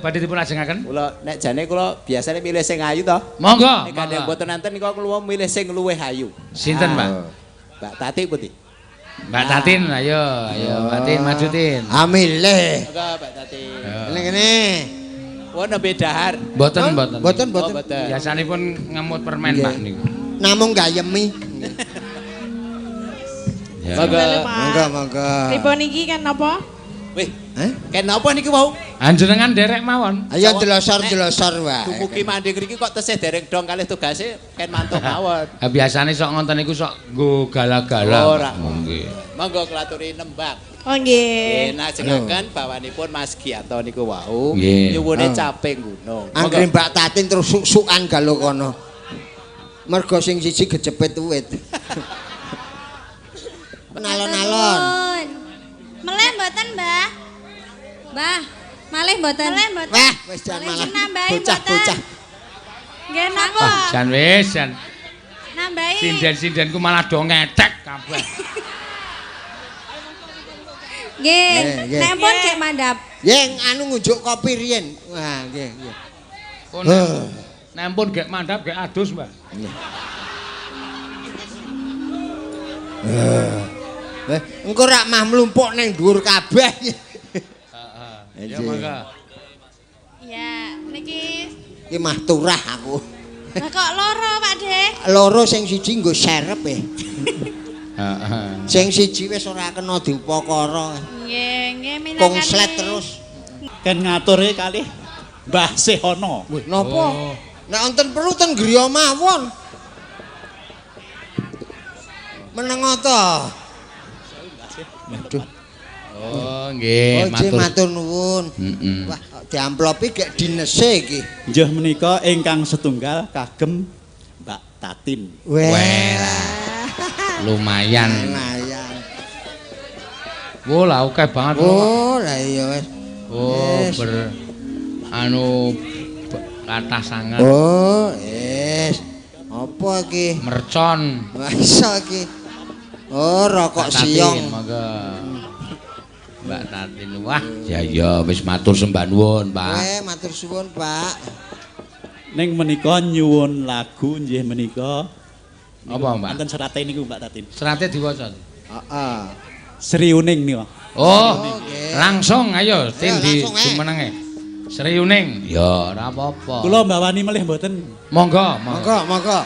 Badhe dipun ajengaken? Kula nek jane kula biasane milih sing ayu to. Monggo. Nek gandeng mboten nenten niku kula milih sing luwih ayu. Sinten, Pak? Mbak Tati pundi? Mbak Tatin, ayo, ayo Mbak Tin maju Tin. Ah milih. Monggo Mbak Tati. Ngene ngene. Wah nembe dahar. Mboten, mboten. Mboten, mboten. Oh, mboten. Biasanipun ngemut permen, Pak niku. Namung gayemi. Ya. Monggo. Monggo, monggo. Pripun iki kan napa? Wih, Hah? ken napa niki wau? Anjenengan derek mawon. Ayo delosor-delosor wae. Dumugi mandhing ngriki kok tesih dereng dong kalih tugase ken mantuk mawon. Ha biasane sok ngonten niku sok nggo gala-gala. Ora. Nggih. Monggo klaturi nembang. Oh nggih. Nggih, najengaken bawanipun Mas Giyanto niku wau Nggih. nyuwune Ah. caping gunung. Anggere Mbak Tatin terus suk-sukan galo kono. Mergo sing siji kecepet wit. Alon-alon. Meleh mboten, Mbah? Mbah, malih mboten? Meleh mboten. Wah, wis jan malah Nambahi bocah-bocah. Nggih napa? Wah, jan wis jan. Nambahi. Sinden-sindenku malah do ngetek kabeh. Nggih. Nggih. Nek pun gek mandhap. Yen anu ngunjuk kopi riyen. Wah, nggih, nggih. Oh, nek pun gek mandhap gek adus, Mbah. Eh, engko rak mah mlumpuk ning dhuwur kabeh. Heeh. Ya monggo. Ya, niki Iki mah turah aku. lah kok loro, Pak De? Loro sing siji nggo serep e. Heeh. Sing siji wis ora kena diupakara. Nggih, nggih minangkani. Konslet terus. Ken ngature kalih Mbah Sehono. Wih, napa? Oh. Nek wonten perlu ten griya mawon. Meneng to. Aduh. Oh, nggih, Oh, nggih matur. matur nuwun. Heeh. Wah, diamplopi gek dinese iki. Nggih menika ingkang setunggal kagem Mbak Tatin. Weh. Lumayan. Lumayan. Wo lah akeh banget. Oh, lah iya wis. Oh, Wis. ber anu kathah sanget. Oh, wis. Apa iki? Mercon. Wah, iso iki. Oh, rokok Mbak Tatin, siong. Monggo. Mbak Tatin, wah, ya ya wis matur sembah nuwun, Pak. Weh, matur suwun, Pak. Ning menika nyuwun lagu nggih menika. Apa, Mbak? Wonten serate niku Mbak Tatin. Serate diwaca. Heeh. Sri Uning niku. Oh, nggih. langsung ayo Tin di langsung, eh. jumenenge. Sri Uning. Ya, ora apa-apa. Kula mbawani melih mboten. Monggo, monggo. Monggo, monggo.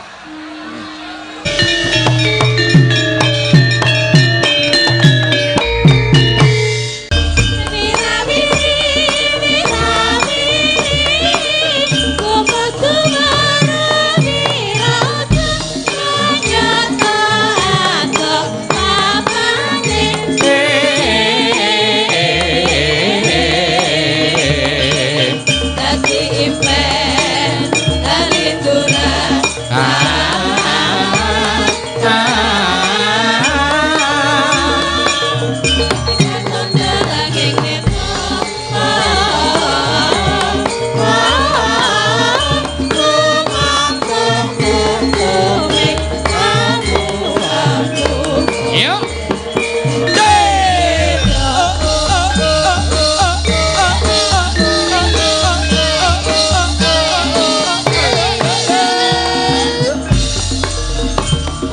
Yo.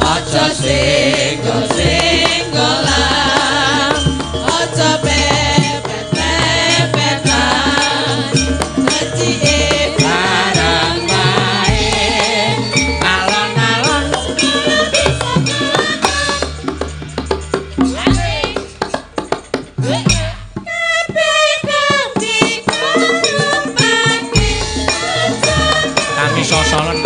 Aja singgol-singgolan, aja pepet-pepetan, recike barang wae, alon-alon. Kami sosolen.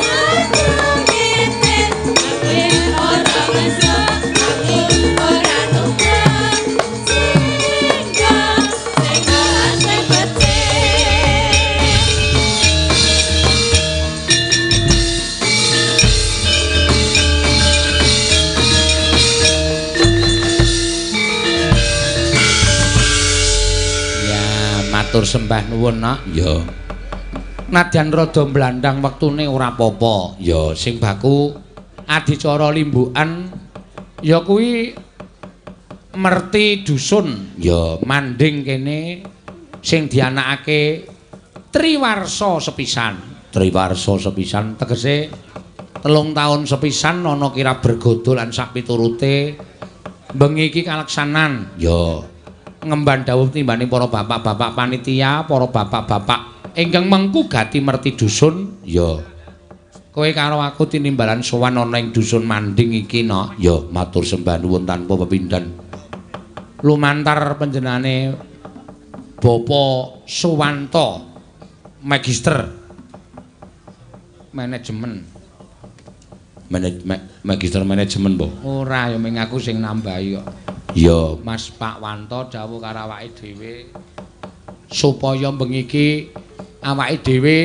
Ya, matur sembah nuwun, Nak. Ya. Nadyan rada mblandang wektune ora apa-apa. Ya, sing baku adicara limbukan ya kuwi merti dusun. Ya, manding kene sing dianakake Triwarsa sepisan. Triwarsa sepisan tegese 3 taun sepisan ana kirab bergodo lan sak piturute bengi iki kaleksanan. Ya. Ngemban dawuh timbane para bapak-bapak panitia, para bapak-bapak ingkang mengku gati merti dusun. Ya. Kowe karo aku tinimbalan sowan ana ing dusun Manding iki, no. Ya, matur sembah nuwun tanpa pepindhan. Lumantar panjenengane Bapak Suwanto, Magister Manajemen. Magister Manajemen, Mbah. Ora, ya ming aku sing nambahi kok. Ya, Mas Pak Wanto dawuh karo awake dhewe supaya bengi iki awake dhewe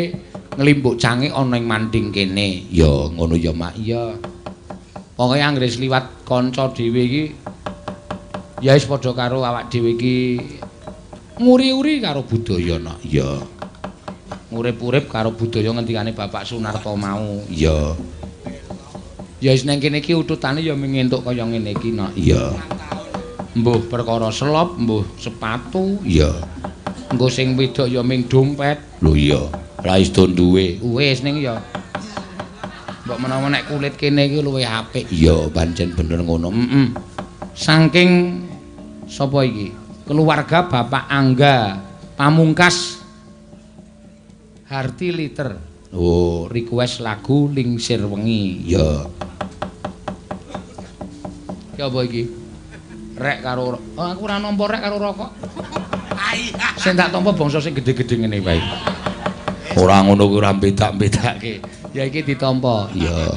nglimbuk cangik ana ing Manding kene. Ya, ngono ya, Mak. Iya. Pokoke anggere liwat kanca dhewe iki ya wis padha karo awak dhewe iki nguri-uri karo budaya, nak. Ya. Ngurip-urip karo budaya ngendikane Bapak Sunarto mau. Iya. Ya wis nang kene iki ututane ya mung entuk kaya ngene iki, nak. Iya. Mbuh perkara selop, mbuh sepatu. Iya. Engko sing wedok ya ming dompet. Lho iya. Ra wis do duwe. Wis ning ya. Mbok menawa nek kulit kene iki luwih apik. Iya, pancen bener ngono. Heeh. Saking sapa iki? Keluarga Bapak Angga Pamungkas Harti Liter. Oh, request lagu Lingsir Wengi. Ya. Ki apa iki? Rek karo oh, aku ora nampa rek karo rokok. Sing tak tampa bangsa sing gedhe-gedhe ngene wae. Ora ngono kuwi ora bedak-bedake. Ya iki ditampa. Ya.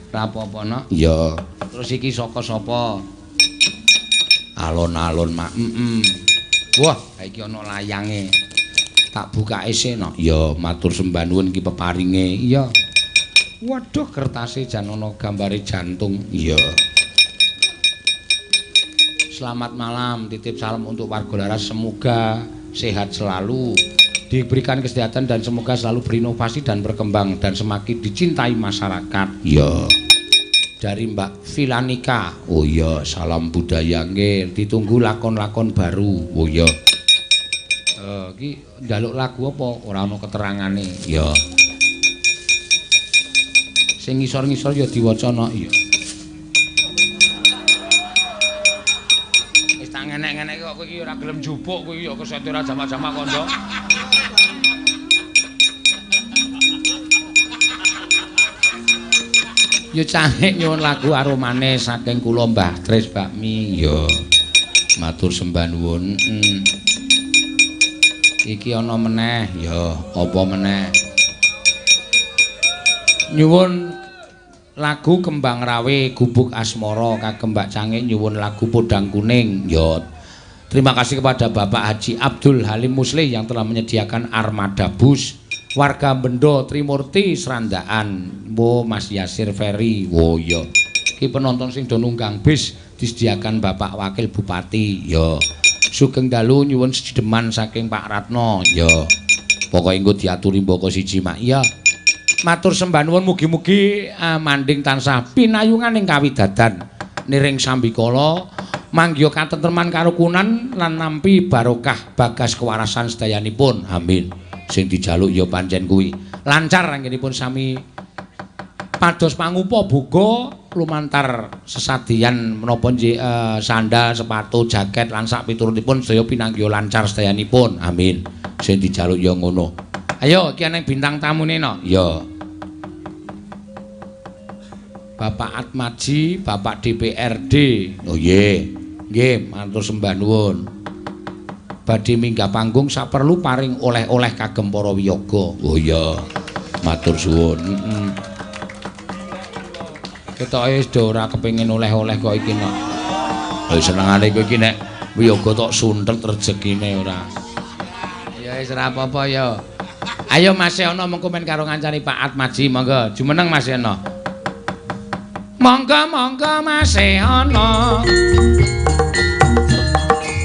Ora apa-apa, Nok. Ya. Terus iki saka sapa? Alon-alon, Mak. Heeh. Wah, iki ana layange. Tak bukake sik, Nok. Ya, matur sembah nuwun iki peparinge. Iya. Waduh, kertase jan ana gambare jantung. Iya. Selamat malam, titip salam untuk warga Laras, semoga sehat selalu, diberikan kesehatan dan semoga selalu berinovasi dan berkembang dan semakin dicintai masyarakat. Iya. Dari Mbak Filanika. Oh iya, salam budaya nggih, ditunggu lakon-lakon baru. Oh iya. Iki njaluk lagu apa ora ana keterangane. Ya. Sing ngisor-ngisor ya diwaca, Nok. Iya. Wis tak ngenek-ngenek kok kowe iki ora gelem njupuk kowe iki ya kesete ora jamak-jamak kandha. Ya cangik nyuwun lagu aromane saking kula Mbah Tris Bakmi. Ya. Matur sembah nuwun. Iki ana meneh. Ya, apa meneh? Nyuwun lagu Kembang Rawe Gubuk Asmara kagem Mbak Cangik nyuwun lagu Podang Kuning. Ya. Terima kasih kepada Bapak Haji Abdul Halim Muslih yang telah menyediakan armada bus. Warga Bendo Trimurti Srandaan. Wo Mas Yasir Ferry. Wo ya. Iki penonton sing do nunggang bis disediakan Bapak Wakil Bupati. Ya. Sugeng dalu nyuwun sedeman saking Pak Ratno. Ya. Pokoke engko diaturi mbaka siji, Mak. Ya. Matur sembah nuwun mugi-mugi Manding tansah pinayungan ing kawidadan niring sambikala manggiha katentreman karukunan lan nampi barokah bagas kewarasan sedayanipun. Amin. Sing dijaluk ya pancen kuwi. Lancar anggenipun sami pados pangupa boga lumantar sesadian menapa sandal, sepatu, jaket lan sak piturutipun sedaya pinanggiha lancar sedayanipun. Amin. Sing dijaluk ya ngono. Ayo iki ana bintang tamune no. Ya. Bapak Atmaji, Bapak DPRD. Oh nggih. Nggih, matur sembah nuwun. Badhe minggah panggung saperlu paring oleh-oleh kagem para wiyaga. Oh iya. Matur suwun. Heeh. Ketoke wis do ora kepengin oleh-oleh kok iki, Nok. Lha senengane kowe iki nek wiyaga tok suntet rejekine ora. Ya wis ora apa-apa ya. Ayo Mas Yono mengko men karo ngancani Pak Atmaji, monggo. Jumeneng Mas Yono. Monggo monggo Mas Yono.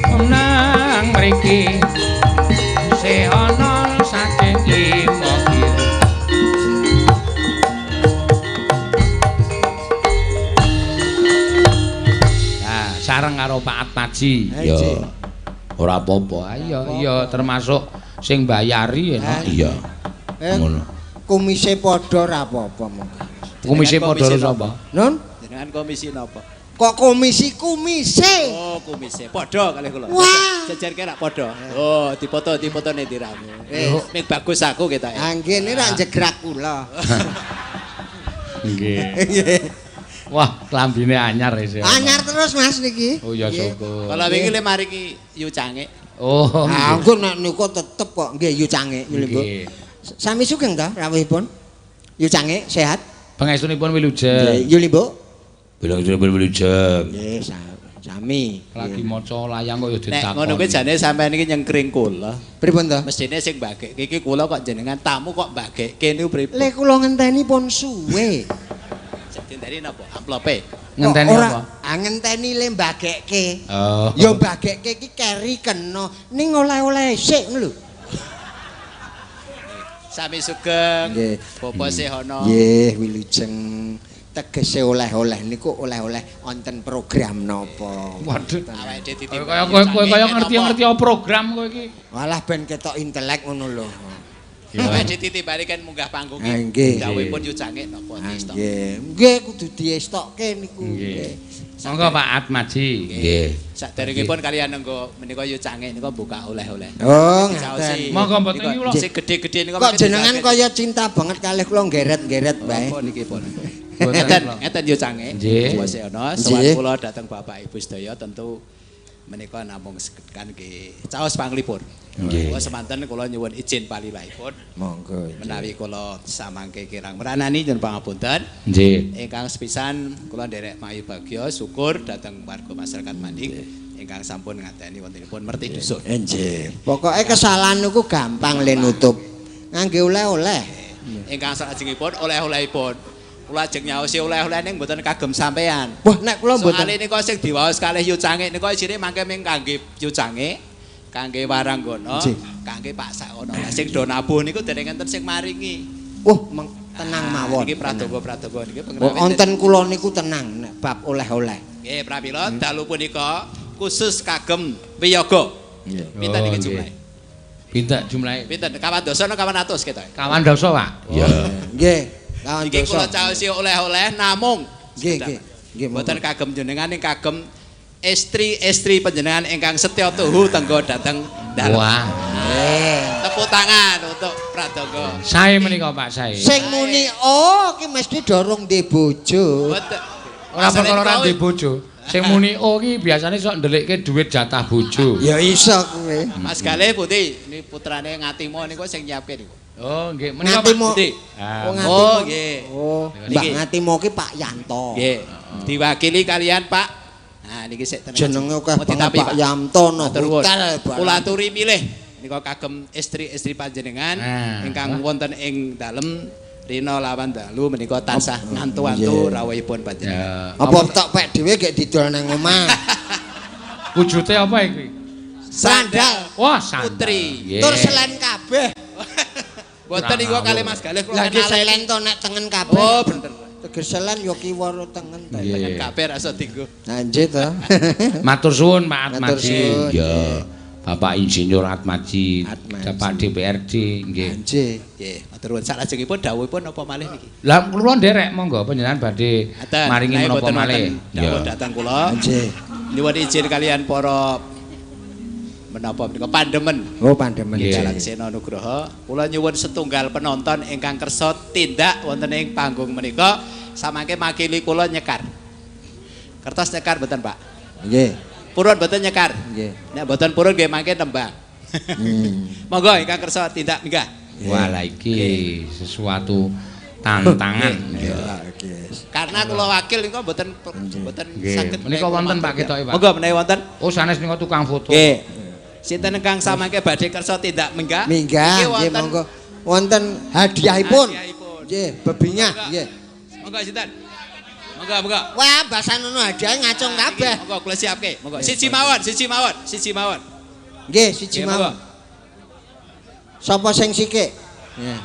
Menang mriki. Sehono saking Imogiri. Nah, sareng karo Pak Atmaji. Ya. Ora apa-apa. Ayo iya termasuk sing bayari ya. Iya. Ngono. Kumise padha ra apa-apa monggo. Kumise padha karo sapa? Nun? Jenengan komisi napa? Kok komisi kumise? Oh, kumise. Padha kalih kula. Jejerke rak padha. Oh, dipoto-dipotone dirame. Ming bagus aku ketoke. Ha nggih niki rak jegrak kula. Nggih. Wah, klambine anyar isih. Anyar terus Mas niki. Oh ya syukur. Kala wingi le maringi yu cangik. Oh. Ha engko nek niku tetep kok nggih yu cangik nggih. Sami sugeng ta rawuhipun? Yu cangik sehat? Pangestunipun wilujeng. Yu Limbuk. Wilujeng wilujeng. Nggih, sami. Lagi maca layang kok ya ditakoni. Nek ngono kuwi jane sampean iki nyengkring kula. Pripun to? Mesthine sing mbagekke iki kula kok jenengan tamu kok mbagekke niku pripun? Le kula ngenteni pun suwe. Ngenteni napa? Amplope. Ngenteni apa? Ah ngenteni le mbagekke. Oh. Ya mbagekke iki keri kena ning oleh-oleh sik ngono lho. Sami sugeng. Bapak Sehono. Nggih, wilujeng. Tegese oleh-oleh niku oleh-oleh wonten program napa. Waduh. Awake dhewe dititip. Kaya kowe kaya ngerti-ngerti program kowe iki. Walah ben ketok intelek ngono lho. Awake dititipane kan munggah panggung iki. Dawuhipun yu cangik napa diestok. Nggih. Nggih kudu diestokke niku. Nggih. Monggo Pak Atmaji. Nggih. Saderengipun kaliyan nenggo menika yu cangik nika buka oleh-oleh. Oh, ngaten. Monggo mboten iki kula sing gedhe-gedhe nika. Kok jenengan kaya cinta banget kalih kula geret-geret bae. Apa niki pun. Ngeten, ngeten yu cangik. Nggih. Sehono, sowan kula dhateng Bapak Ibu sedaya tentu menika namung sekedkan nggih caos panglipur. Nggih. Kula semanten kula nyuwun izin palilahipun. Monggo. Menawi kula samangke kirang meranani nyuwun pangapunten. Nggih. Ingkang sepisan kula nderek mayu bagya syukur dhateng warga masyarakat Manding ingkang sampun ngateni wontenipun merti dusun. Nggih. Pokoke kesalahan niku gampang le nutup. Ngangge oleh-oleh. Ingkang salajengipun oleh-olehipun. Kula ajeng nyaosi oleh-oleh ning mboten kagem sampean. Wah, nek kula mboten. Soale nika sing diwaos kalih yu cangik nika isine mangke ming kangge yu cangik, kangge waranggono, kangge Pak Sakono. Lah sing do nabuh niku dereng enten sing maringi. Wah, tenang mawon. Niki pradoga-pradoga niki pengrawit. Wonten kula niku tenang nek bab oleh-oleh. Nggih, pramila dalu punika khusus kagem wiyaga. Nggih. Pinten niki jumlahe? Pinten jumlahe? Pinten? Kawan dasa napa kawan atus ketoke? Kawan dasa, Pak. Iya. Nggih. Iki kula caosi oleh-oleh namung nggih nggih nggih mboten kagem jenengan ing kagem estri-estri panjenengan ingkang setya tuhu tenggo dhateng dalem. Wah. Tepuk tangan untuk Pradoga. Sae menika Pak sae. Sing muni oh ki mesti dorong ndek bojo. Mboten. Ora perkara ora ndek bojo. Sing muni oh ki biasane sok ndelikke dhuwit jatah bojo. Ya iso kuwi. Mas Galih pundi? Ini putrane Ngatimo niku sing nyiapke niku. Oh nggih, menika Pak Ngatimo. Oh nggih. Oh, Mbah Ngatimo ki Pak Yanto. Nggih. Diwakili kalian Pak. Nah niki sik tenang. Jenenge akeh banget Pak Yanto no hotel. Kula aturi milih nika kagem estri-estri panjenengan ingkang wonten ing dalem rina lawan dalu menika tansah ngantu-antu rawuhipun panjenengan. Apa tok pek dhewe gek didol nang omah. Wujute apa iki? Sandal. Wah, sandal. Putri. Tur selen kabeh. Mboten niku kalih Mas Galih kula kenal. Lah selen to nek tengen kabeh. Oh, bener. Teges selen ya kiwa tengen to. Tengen kabeh ra iso dienggo. Nah, nggih to. Matur suwun Pak Atmaji. Ya. Bapak Insinyur Atmaji, Bapak DPRD nggih. Nggih. Nggih, matur nuwun. Salajengipun dawuhipun napa malih niki? Lah kula nderek monggo panjenengan badhe maringi menapa malih. Dawuh dhateng kula. Nggih. Nyuwun izin kalian para menapa menika pandemen. Oh, pandemen. Dalang Sena Nugroho. Kula nyuwun setunggal penonton ingkang kersa tindak wonten ing panggung menika samangke makili kula nyekar. Kertas nyekar mboten, Pak? Nggih. Purun mboten nyekar? Nggih. Nek mboten purun nggih mangke nembang. Monggo ingkang kersa tindak minggah. Wah, lah iki sesuatu tantangan. Karena kula wakil niku mboten mboten saged. Menika wonten Pak ketoke, Pak. Monggo menawi wonten. Oh, sanes nika tukang foto. Nggih. Sinten ingkang samangke badhe kersa tindak minggah? Minggah, nggih monggo. Wonten hadiahipun. Nggih, bebingah nggih. Monggo sinten? Monggo, monggo. Wah, basanono hadiah ngacung kabeh. Monggo kula siapke. Monggo. Siji mawon, siji mawon, siji mawon. Nggih, siji mawon. Sapa sing sikik? Nggih.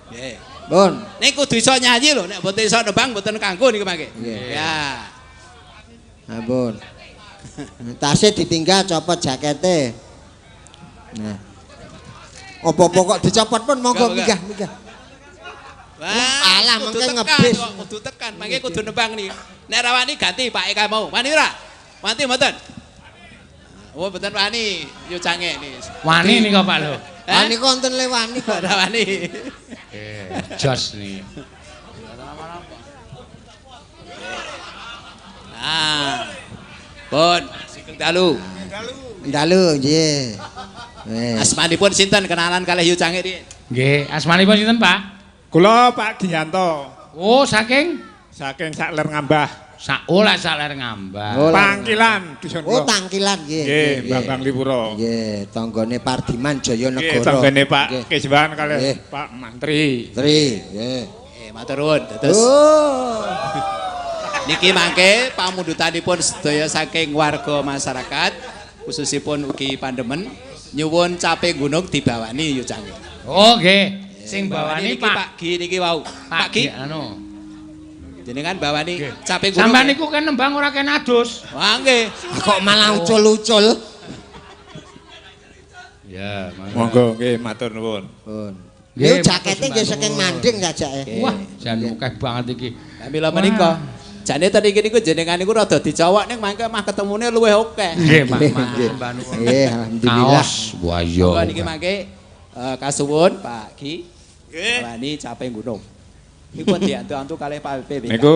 Nggih. Pun. Ning kudu iso nyanyi lho, nek mboten iso nembang mboten kanggo niku mangke. Ya. Ampun. Tase ditinggal copot jakete. Nah. Apa-apa kok dicopot pun monggo minggah minggah. Wah, alah, kudu mangke tekan ngebis. kok, kudu tekan, mangke kudu nembang nih. Nek ra wani ganti Pak Eka mau. Wani ora? Wani mboten? Oh, mboten wani, yo cange nih. Wani nika Pak lho. Ah niku wonten lewani kok. Ora wani. Jos nih. Ah. Pun, sugeng dalu. Dalu nggih. Wes. Asmanipun sinten kenalan kalih yu cange riyin? Nggih, asmanipun sinten, Pak? Kula Pak Giyanto Oh, saking saking Sakler Ngambah. Saolah Saler Ngambah. Oh, Pangkilan dusun Oh, kula. Tangkilan nggih. Nggih, Bambang Lipuro. Nggih, tanggane Pardiman Nggih, Jayanegara. tanggane Pak Nggih. Kiswan kalih Nggih. Pak Mantri. Tri, nggih. Matur nuwun. Dados Oh. niki mangke pamundutanipun sedaya saking warga masyarakat khususipun ugi pandemen nyuwun cape gunung dibawani yu cange. Oh, nggih. Sing bawani niki Pak Pak Gi niki wau. Pak Gi anu. jenengan bawani cape gunung. Sampeyan niku kan nembang ora kena adus. Wah nggih. Kok malah ucul-ucul. Ya, Monggo nggih matur nuwun. Pun. Nggih, Niku jakete nggih matur saking nuwun. manding jajake. Wah, jan akeh banget iki. Lah mila menika jane ten iki niku jenengan niku rada dicowok ning mangke mah ketemune luwih akeh. Nggih, Pak. Nggih. Nggih, alhamdulillah. Kaos. Wah, iya. Monggo niki mangke kasuwun Pak Gi. Nggih. Bawani cape gunung. Niku pun diantu-antu kalih Pak BPK. Niku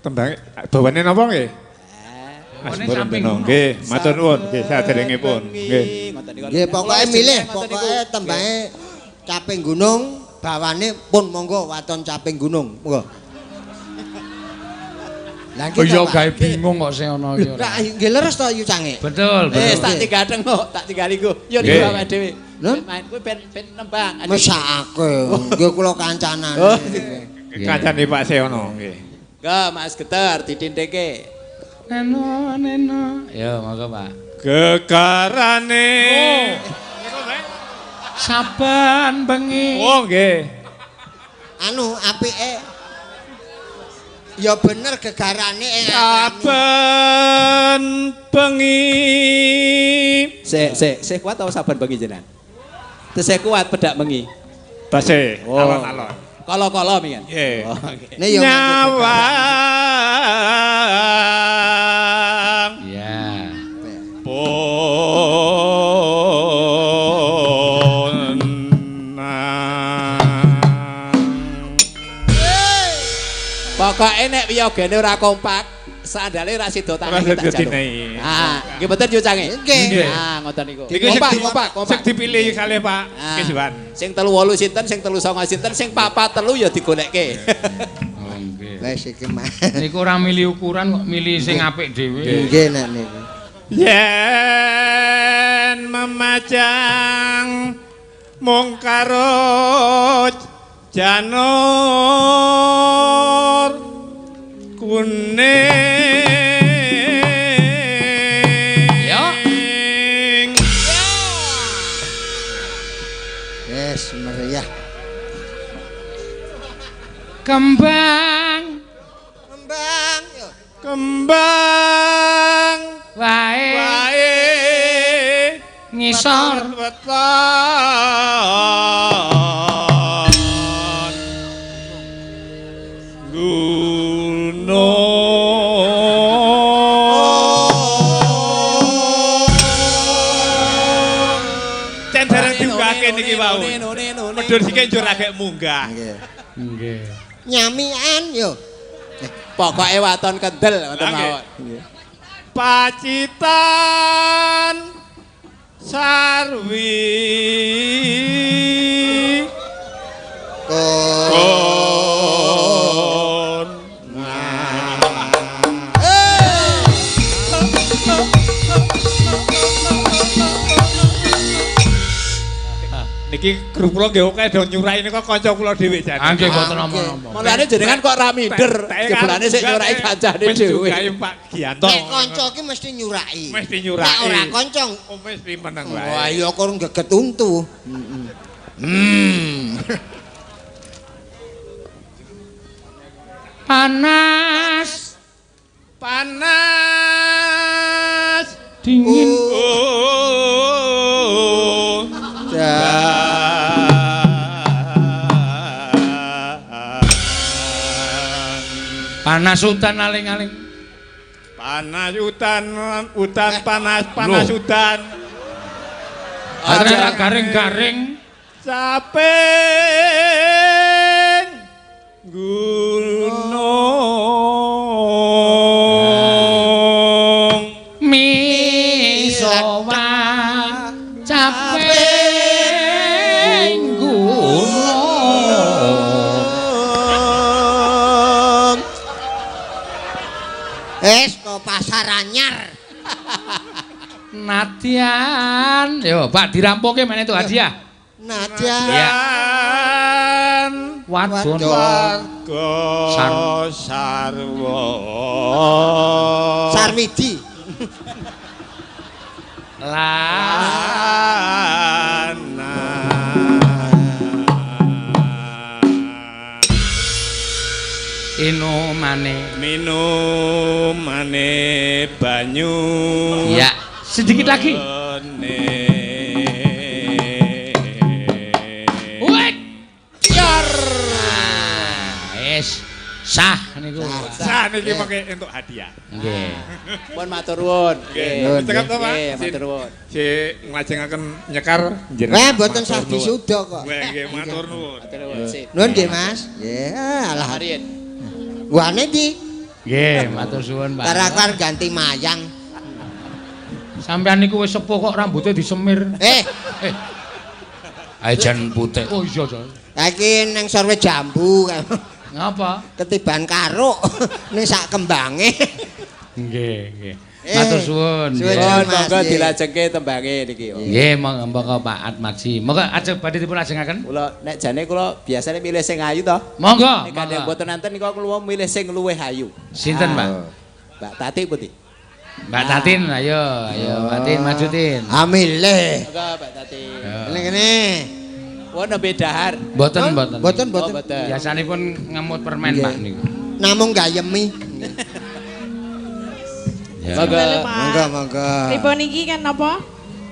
tembang bawane napa nggih? Mas Bawane samping Borono. gunung. Nggih, matur nuwun nggih saderengipun. Nggih. Nggih, pokoke milih, pokoke tembange caping gunung, bawane pun monggo waton caping gunung. Monggo. Lah Oh iya gawe bingung kok sing ana iki ora. Lah nggih leres to yu cange. Betul, Eh, betul. tak tinggal kok, tak tinggal iku. Yo niku Nggih. awake dhewe. Lho? Main kuwi ben ben nembang. Mesakake. Nggih kula kancanane. Oh. Kancane Pak Seono nggih. Enggak, Mas Geter ditindeke. Neno, neno. Ya, monggo, Pak. Gegarane. Saben bengi. Oh nggih. Anu apike ya bener gegarane ing atine. Saben bengi. Sik, sik, sik kuat tau saben bengi jenengan? Tesih kuat pedak bengi. Tasih Oh. alon-alon. Kala-kala mingen. Nggih. Oh, nggih. Ne ya nganggo gegaran. Nyawang Iya. ponang. Pokoke nek wiyogane ora kompak, sandale ra sida Ora tangi sida tak jaluk. dinehi. Ah, nggih mboten yo cange. Nggih. Ah, ngoten niku. Niku sing Kompak, kompak, kompak. Sing dipilih kalih Pak Ah. Kiswan. Sing 38 sinten, sing 39 sinten, sing 43 ya digolekke. Oh, nggih. Wes iki mah. Niku ora milih ukuran kok milih sing apik dhewe. Nggih nek niku. Yen memajang mung karo janur kuning. Ya. Wes meriah. Kembang Kembang yo. Kembang wae wae ngisor weton gunung. Cen dereng diunggahke niki wau. Medhun sike njur agek munggah. Nggih. Nggih. Nyamian yo. Pokoke waton kendel ngoten Lah, nggih. mawon. Pacitan sarwi kon. Niki grup kula nggih akeh do nyurai nika kanca kula dhewe jane. Ah, nggih mboten Ah, napa-napa. Mulane jenengan kok ra minder, jebulane sik nyurai kancane dhewe. Pak Gianto. Nek kanca ki mesti nyurai. Mesti nyurai. Nek ora kanca, Oh, mesti meneng wah wae. ya kok geget untu. Hmm. Panas, Panas. dingin. Oh. Ja. Panas udan aling-aling. Panas udan, udan panas, panas udan. Aja garing-garing. Caping gunung. Misowan caping gunung. Es kok pasar anyar. Nadyan, yo Pak dirampoke meneh itu hadiah. Nadyan. Ya. Wadon warga sarwa. Sarmidi. Lanang. Inumane minumane banyu. Ya, sedikit lagi. Sah niku. Sah niki mangke entuk hadiah. Nggih. Pun matur nuwun. Nggih. Cekap to, Pak. Nggih, matur nuwun. Si nglajengaken nyekar njenengan. Eh, mboten sah disuda kok. Nggih, matur nuwun. Matur nuwun. Nuwun nggih, Mas. Nggih, alah. Riyen. Wane ndi? Nggih, matur suwun, Pak. Karakar ganti mayang. Sampeyan niku wis sepuh kok rambutnya disemir. Eh. Ae jan putih. Oh iya, Jan. Iki nang sorwe jambu. Ngapa? Ketiban karuk ning sak kembange. Nggih, nggih. Matur suwun. Suwun, monggo dilajengke tembange niki. Nggih, monggo Pak Atmaji. Monggo ajeng badhe dipun lajengaken. Kula nek jane kula biasane milih sing ayu to. Monggo. Nek kadang mboten nenten niku kula milih sing luwih ayu. Sinten, Pak? Mbak Tati pundi? Mbak Tatin, ayo, ayo Mbak Tatin maju Tin. Ah milih. Monggo Mbak Tatin. Kene kene. Wah nembe dahar. Mboten, mboten. Mboten, mboten. Biasanipun ngemut permen Pak niku. Namung gayemi. Monggo. Monggo, monggo. Pripun niki kan napa?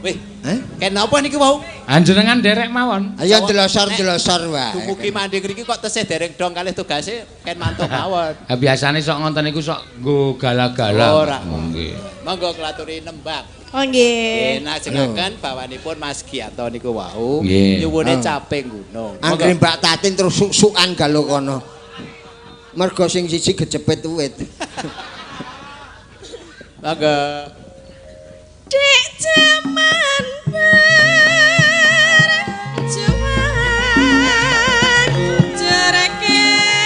Wih. Heh? Ken napa niki wau? Anjenengan derek mawon. Ayo delosor-delosor wae. Dumugi mandi ngriki kok tesih dereng dong kalih tugase ken mantuk mawon. Ha biasane sok ngonten niku sok nggo gala-gala. Ora. Nggih. Monggo kelaturi nembang. Oh nggih. Nggih, lajengaken bawanipun Mas Giyanto niku wau nyuwune caping gunung. Anggere Mbak Tatin terus suk-sukan galo kono. Mergo sing siji kecepet wit. Monggo. Dek jaman berjuang jare kelingan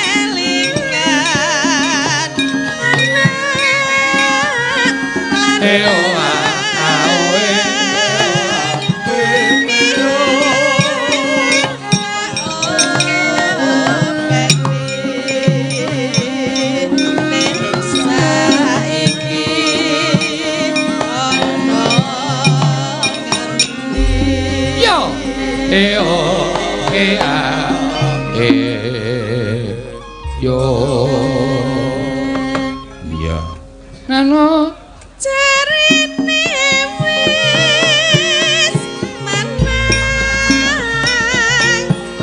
anak E o e a e yo ya nano jarine wis menang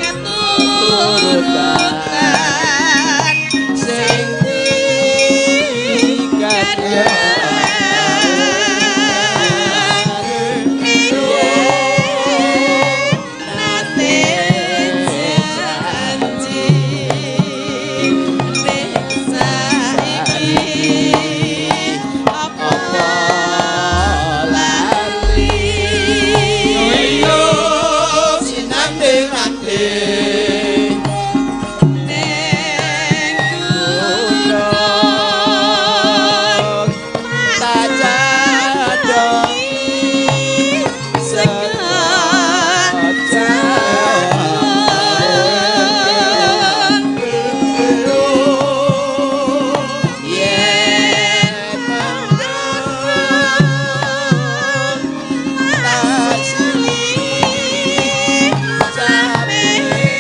keturutan sing digadang. Amin.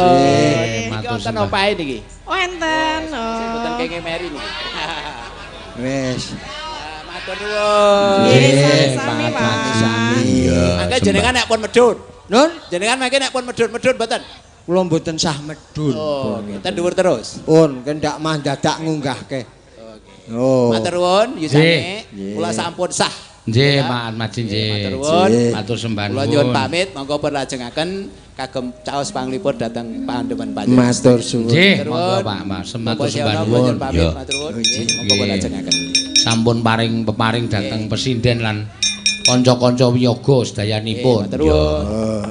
Nggih, Matur wonten sembah. opahe niki. Oh enten. Sing mboten Oh. kenging meri niki. Wis. Matur nuwun. Nggih, Nggih, sami-sami, Pak. Iya. Mangke jenengan nek pun medhun. Nun, Jenengan mangke nek pun medhun-medhun mboten? Kula mboten sah medhun. Oh, nggih, ten dhuwur terus. Pun kendak mah dadak ngunggahke. Oh. Matur nuwun yusane. Nggih. Kula sampun sah. Nggih, Pak Atmaji nggih. Matur nuwun. Matur sembah Kula nuwun. nyuwun pamit, monggo pun lajengaken kagem caos panglipur dhateng pandemen panjenengan. Matur suwun. Nggih, monggo Pak, Mas. Matur sembah nuwun. Pamit, Ya. matur nuwun. Nggih, monggo pun Nggih. lajengaken. Sampun paring peparing dhateng pesinden lan kanca-kanca wiyaga sedayanipun. Nggih, matur nuwun. Oh.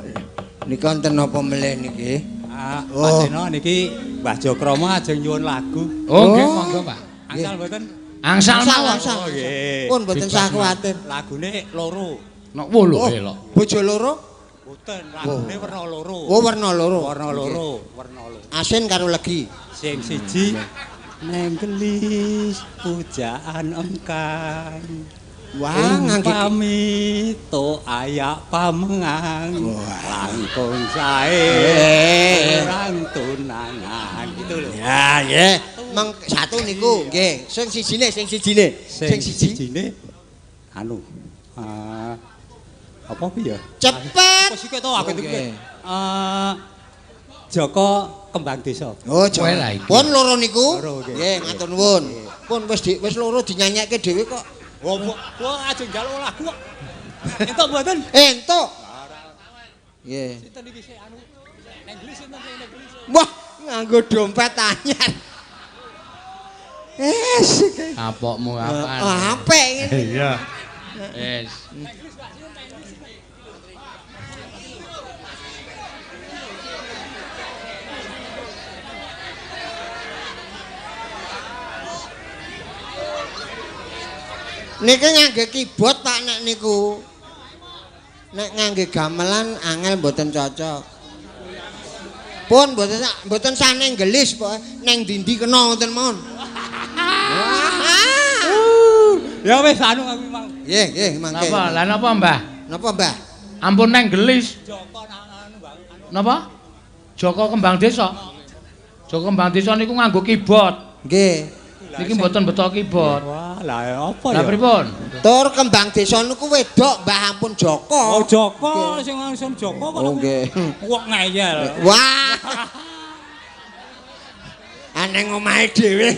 Niki wonten napa melih niki? Ah, Oh. Pak Seno niki Mbah Jokrama ajeng nyuwun lagu. Oh, nggih, monggo Pak. Angsal mboten? Angsal mawon. Angsal. Oh, nggih. Pun mboten sah kuwatir. Lagune loro. Nok wo lho Oh, elok. bojo loro? Mboten, lagune werna loro. Oh, werna loro. Werna loro, werna loro. Asin karo legi. Sing siji neng gelis pujaan engkang. Wah, ngangge pamit to ayak pamengang langkung sae orang tunangan gitu loh. Ya, nggih. Meng satu niku nggih. Sing sijine, sing sijine. Sing sijine anu apa piye ya? Cepet. Kok sik to aku Oke. iki. Joko Kembang Desa. Oh, Joko. Kowe lah iki. Pun loro niku. Loro, nggih. Nggih, matur nuwun. Pun wis di, wis loro dinyanyekke dhewe kok. Wah, wah ajeng njaluk lagu kok. Entuk mboten? Entuk. Nggih. Sinten iki sik anu neng gelis sinten sing neng gelis? Wah, nganggo dompet anyar. Es. Kapokmu apaan? Apik ngene. Iya. Wis. Niki ngangge keyboard Pak nek niku. Nek ngangge gamelan angel mboten cocok. Pun mboten mboten sah neng gelis pokoke neng dindi kena ngoten mawon. Ya wis anu aku mau. Nggih, nggih mangke. Napa? Lah napa, Mbah? Napa, Mbah? Ampun neng gelis. Joko anu Bang. Anu Napa? Joko Kembang Desa. Joko Kembang Desa niku nganggo keyboard. Nggih. Niki mboten beto keyboard. Wah, lah apa ya? Lah pripun? Tur Kembang Desa niku wedok Mbah ampun Joko. Oh Joko sing langsung Joko kok. Oh nggih. Kok ngeyel. Wah. Aneng omahe dhewe.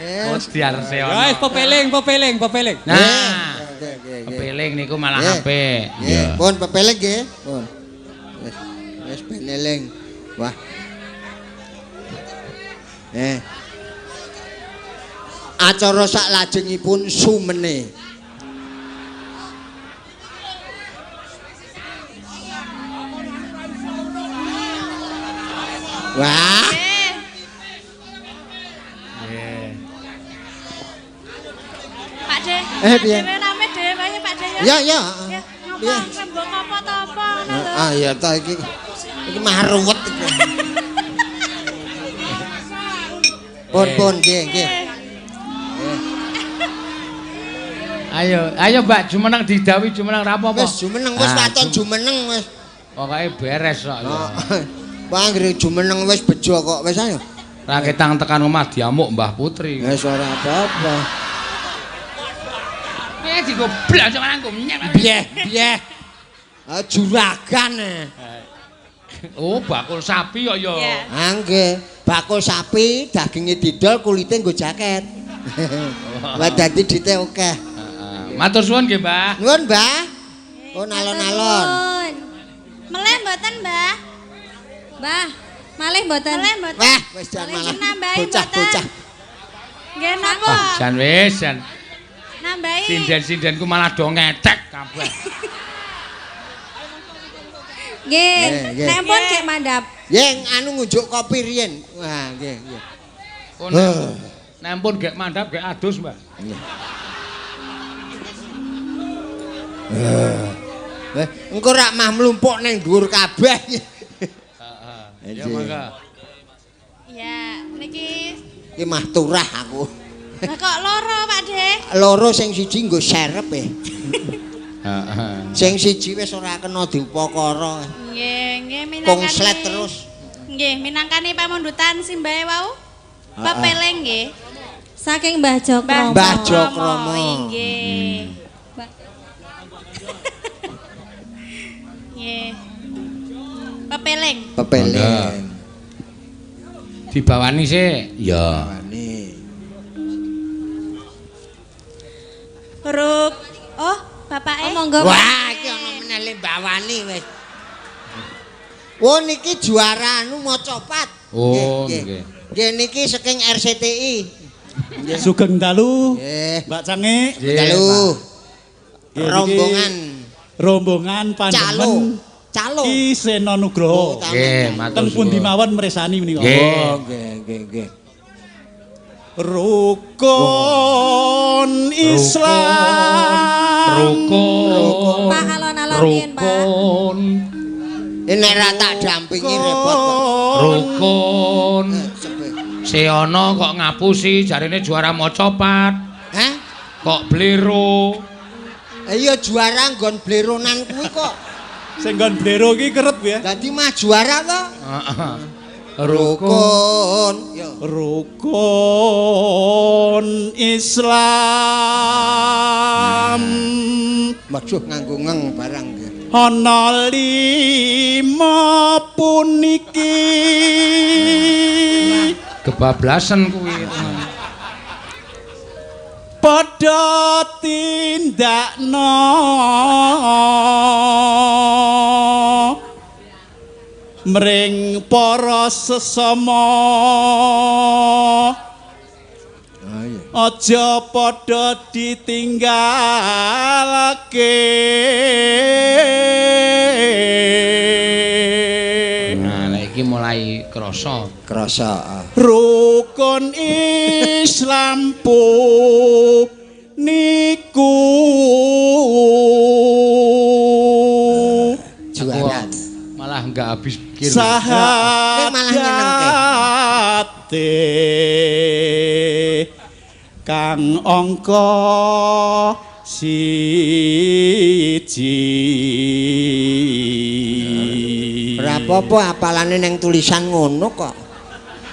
Oh, diarse Ya wis pepeling, pepeling, pepeling. Nah, Nggih, nggih, nggih. pepeling niku malah Nggih. apik. Nggih, pun pepeling nggih. Pun. Wis wis ben eling. Wah. Eh. Acara sak lajengipun sumene. Wah, Nggih. Pak De. Eh, piye? Dhewe rame dhewe wae Pak De ya. ya ya. Ya, ngopo Piye? rembug apa ta apa ngono lho. Ah ya ta iki. Iki mah ruwet iki. Pun pun nggih nggih. Ayo, ayo Mbak jumeneng didhawuhi jumeneng ra apa-apa. Wis jumeneng wis Ah, waton jumeneng wis. Pokoke beres kok. Oh, Wah anggere jumeneng wis bejo kok wis ayo. Ra ketang tekan omah diamuk Mbah Putri. Wis ora apa-apa. Eh digoblok sampean aku nyek. Bieh bieh. Ah juragan. eh. Oh, bakul sapi kok ya. Iya. Ah nggih, bakul sapi daginge didol kulite nggo jaket. Wah dadi dite akeh. Heeh. Matur suwun nggih, Mbah. Nuwun, Mbah. Pun alon-alon. Meleh mboten, Mbah? Mbah, malih mboten? Meleh mboten. Wah, wis jan Malih malah nambahi bocah-bocah. Nggih napa? Wah, jan wis jan. Nambahi. Sinden-sindenku malah do ngetek kabeh. Nggih. Nggih, nggih. Nek pun gek mandap. Yen anu ngunjuk kopi riyen. Wah, nggih, nggih. Oh, nek pun gek mandap gek adus, Mbah. Eh, engko rak mah mlumpuk ning dhuwur kabeh. Heeh. Ya mangga. Ya, niki Iki mah turah aku. Lah kok loro, Pak De? Loro sing siji nggo serep e. Heeh. Sing siji wis ora kena diupakara. Nggih, nggih minangkani. Konslet terus. Nggih, minangkani pamundutan simbahe wau. Pepeling nggih. Saking Mbah Jokromo. Mbah Jokromo. Nggih. Nggih. Pepeling. Pepeling. Dibawani sik. Ya. Bawani. Rup. Oh, bapake. Oh, monggo. Wah, iki ana meneh le bawani wis. Wo niki juara anu macapat. Oh, nggih. Nggih niki saking RCTI. Sugeng dalu. Nggih. Mbak Cange. Nggih, Dalu. Nggih, niki Rombongan rombongan calo. pandemen Calo. Ki Sena Nugroho. Oh, Nggih, matur Teng pundi suwun. mawon mresani menika. Nggih. Oh, nggih nggih nggih. Rukun Islam. Rukun. Pak alon-alon riyin, Pak. Rukun. Ini nek ra tak dampingi repot kok. Rukun. Sebe. Seana kok ngapusi jarine juara macapat. Hah? Kok blero. Iya juara nggon bleronan kuwi kok. Sing nggon blero iki kerep ya. Dadi mah juara to. Heeh. Rukun. Rukun. Yo. Rukun Islam. Waduh nganggo ngeng barang nggih. Ana lima puniki. Kebablasan kuwi. Padha tindakno mring para sesama. Ah iya. Aja padha ditinggalake. Nah, nek iki mulai krasa. Krasa. Ah. Rukun Islam niku Juara. Malah enggak habis pikir. Nek malah nyenengke. Sahadate kang angka siji. Ora apa-apa apalane neng tulisan ngono kok.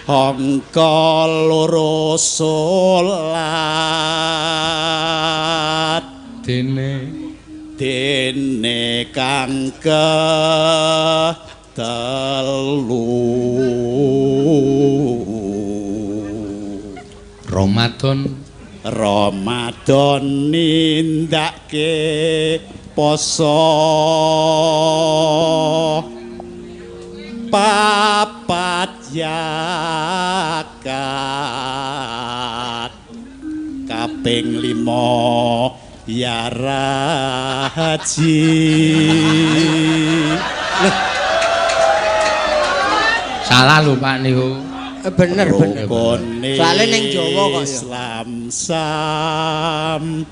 Angka loro salat Dene dene kang telu. Ramadan Ramadan nindake poso papat yakat kaping 5 yara haji. Salah lho Pak niku. Bener bener. Rukune Soale ning Jawa kok ya. Islam sampurna.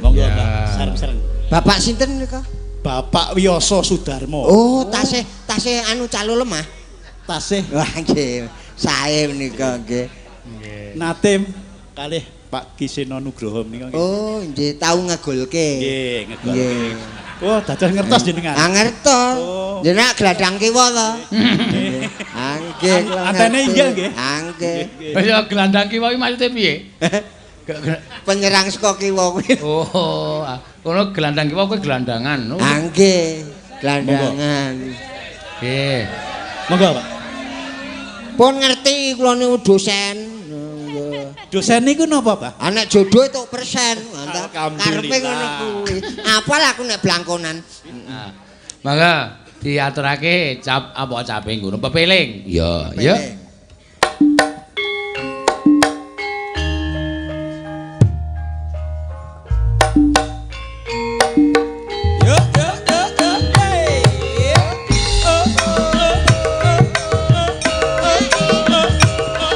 Monggo Mbak, sareng-sareng. Bapak sinten nika? Bapak Wiyoso Sudarmo. Oh, tasih tasih anu calo lemah. Tasih Wah nggih, sae menika nggih. nate kalih Pak Ki Seno Nugroho menika nggih. Oh, nggih tau ngegolke. Nggih, ngegolke. Nggih. Wah, dados ngertos jenengan. Ah ngertos. Oh. Jenengan gladang kiwa to. Nggih. Ah nggih kula Antene ngerti. inggil nggih. Ah nggih. Ya gelandang kiwa iki maksude piye? Penyerang saka kiwa kuwi. Oh, kono gelandang kiwa kuwi gelandangan. Oh. Ah nggih, gelandangan. Nggih. Monggo, Pak. Pun ngerti kula niku dosen. Nggih. Dosen niku napa, Pak? Ah nek jodoh itu persen. Alhamdulillah. Karepe ngono kuwi. Apal aku nek blangkonan. Nah, mangga diaturake cap apa cape ngono pepeling. Ya, ya. Yo yo yo yo. Hey. Oh oh oh oh oh oh oh.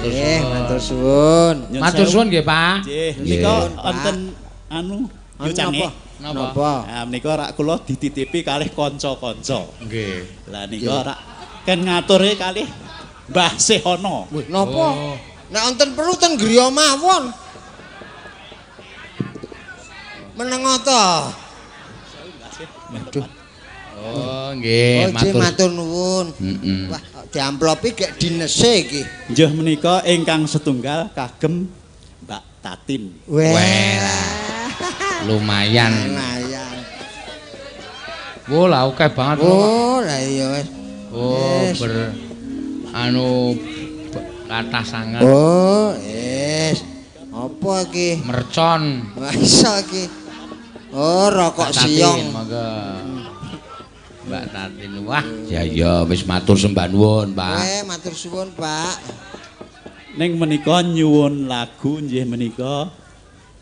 Matur Nggih, suwun. Matur suwun. Matur suwun nggih, Pak. Nggih, menika wonten anu yo cange. Napa? Nah, menika rak kula dititipi kalih kanca-kanca. Nggih. Lah nika rak ken ngature kalih Mbah Sehono. Napa? Nek wonten perlu ten griya mawon. Meneng ta? Aduh. Oh, nggih, matur. Matur nuwun. Heeh. Wah, diamplopi gek dinese iki. Nggih menika ingkang setunggal kagem Mbak Tatin. Weh. Lumayan. Lumayan. Wo lah akeh banget. Oh, lah iya wis. Oh, ber anu kathah sanget. Oh, wis. Apa iki? Mercon. Wah, iso iki. Oh, rokok siong. Monggo. Mbak Tatin, wah, ya ya wis matur sembah nuwun, Pak. Weh, matur suwun, Pak. Ning menika nyuwun lagu nggih menika.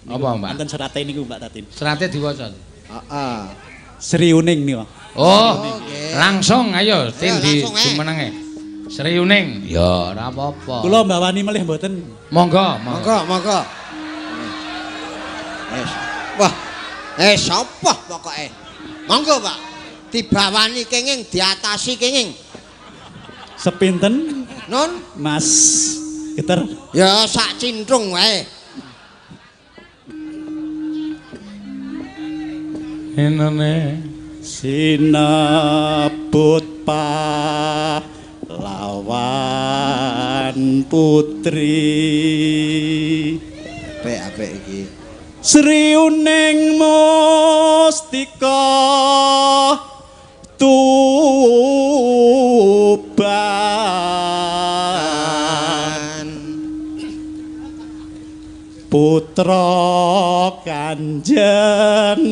Apa, Mbak? Wonten serate niku Mbak Tatin. Serate diwaca. Heeh. Sri Uning niku. Oh, langsung ayo tin di jumenenge. Sri Uning. Ya, ora apa-apa. Kula mbawani melih mboten. Monggo, monggo, monggo. Wes. Wah. Sapa pokoke? Monggo, Pak. Dibawani kenging, diatasi kenging. Sepinten? Nun, Mas Geter. Ya sak cintrung wae. Enane sinebut pahlawan putri. Apik-apik iki. Sri Uning Mustika Tuban, putra Kanjeng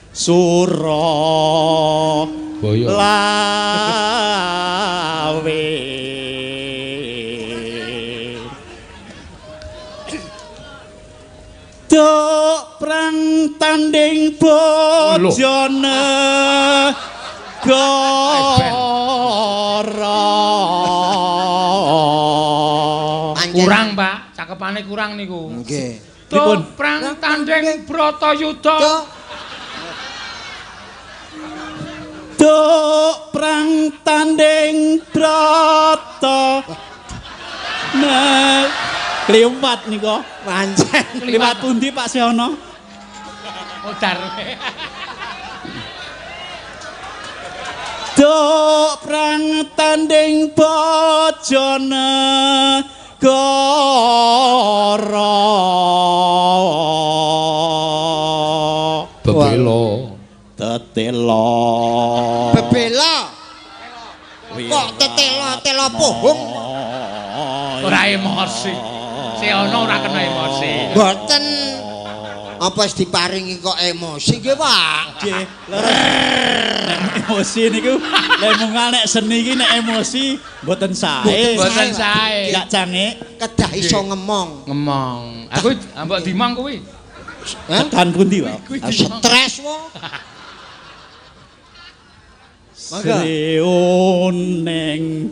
Sura Boyo. Lawe. Dok prang tanding bojone gora. Kurang, Pak. Cakepane kurang niku. Nggih. Dok prang tanding Bratayuda. Dok prang tanding Brata. Nah, kliwat nika. Pancen. Kliwat pundi Pak Sehono? Modar. Dok prang tanding bojone gora. Bebelo. Tetelo. Bebela. Kok tetelo-telo pohong? Ora emosi. Sehono ora kena emosi. Mboten. Apa wis diparingi kok emosi nggih, Pak? Nggih, leres. Nek emosi niku lek mungal nek seni iki nek emosi mboten sae. Mboten sae. Gak cange kedah iso ngemong. Ngemong. Aku mbok dimong kuwi. Tekan pundi, Pak? Stres wo. Sri Uning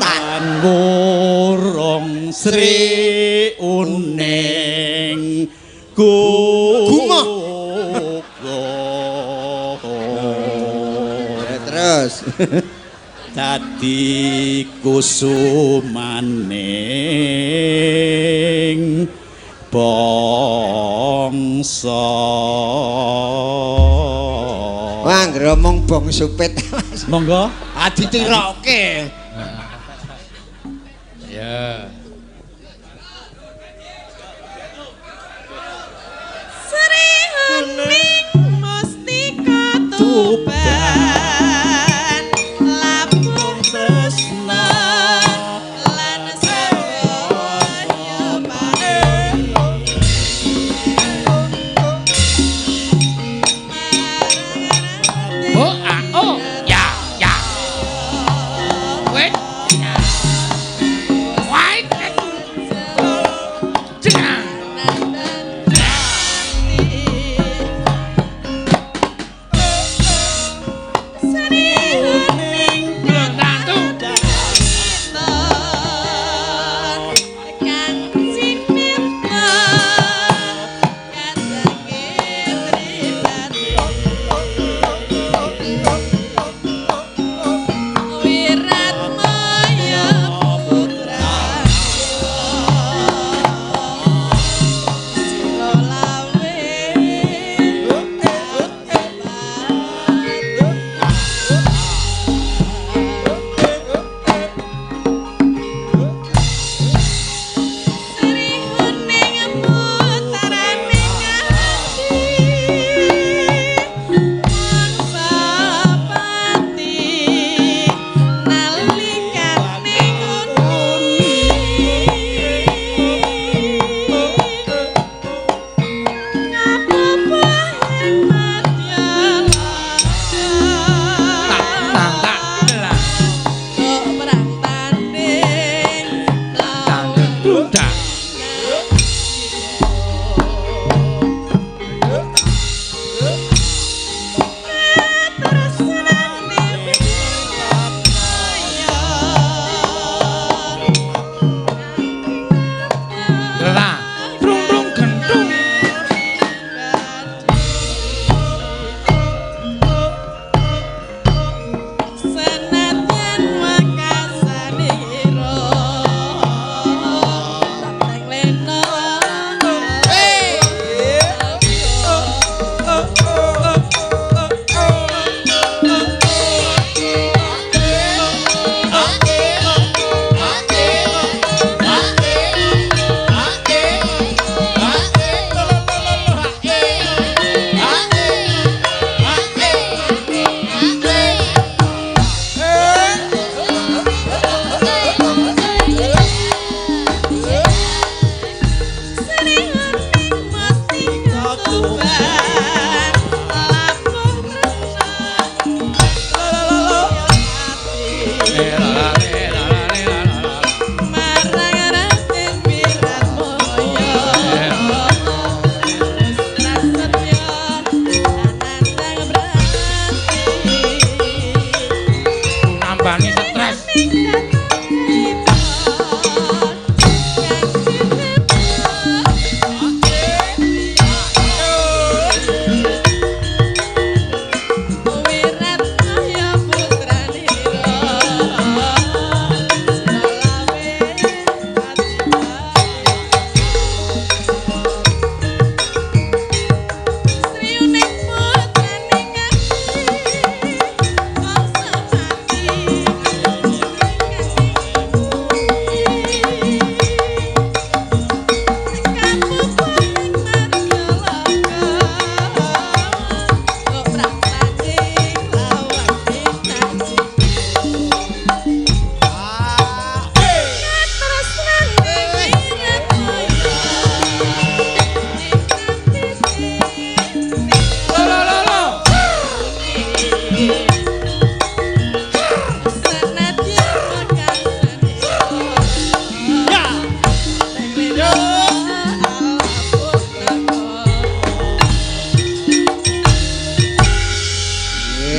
tan wurung Sri Uning Gumoh. Terus dadi kusumaning bangsa. Wah, ngromong bong supit. Monggo. Ah ditiroke. Ya. Sri Uning Mustika Tuban, labuh tresna lan sawonya paring. Oh, ah, oh, ya, ya. Wait. Ya. Wait.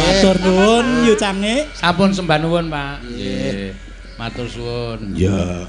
Matur nuwun Yu Cange. Sampun sembah nuwun, Pak. Nggih. Matur suwun. Ya.